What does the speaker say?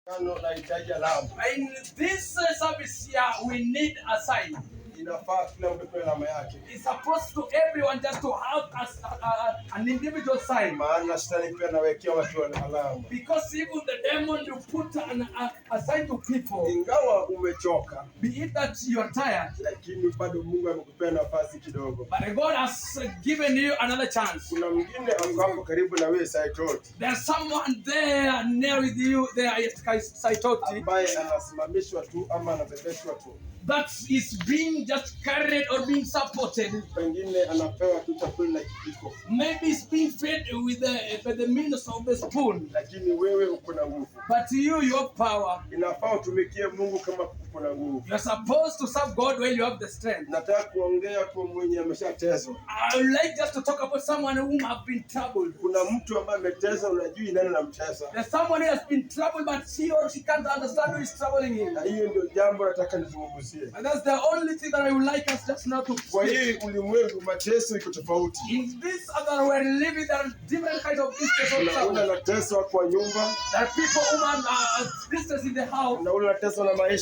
Tano nahitaji alama. In this service here, we need a sign. Inafaa kila mtu pewe alama yake, It's supposed to everyone just to have an individual sign. Maana shetani pia anawekea watu alama. Because even the demon, you put a sign to people. Ingawa umechoka, Be it that you are tired, lakini bado Mungu amekupea nafasi kidogo. But God has given you another chance. Kuna mwingine ako hapo karibu na wewe Saitoti, There's someone there near with you there at Saitoti ambaye anasimamishwa tu ama anabebeshwa tu, that is being just carried or being supported. Pengine anapewa tu chakula na kijiko, Maybe it's being fed with the, by the means of the spoon. Lakini wewe uko na nguvu. But you have power. Inafaa utumikie Mungu kama uko na nguvu. You're supposed to serve God when you have the strength. Nataka kuongea kwa mwenye ameshateswa. I would like just to talk about someone whom have been troubled. Kuna mtu ambaye ameteswa, unajui nani anamtesa, There's someone who has been troubled, but he or she can't understand who is troubling him. Na hiyo ndio jambo nataka nizungumzie. And that's the only thing that I would like us just now to Kwa speak. hii ulimwengu mateso iko tofauti. In this other we're living, there are different kinds of distress of Kuna ule trouble. anateswa kwa nyumba, There are people who are distress in the house. kuna ule anateswa na maisha.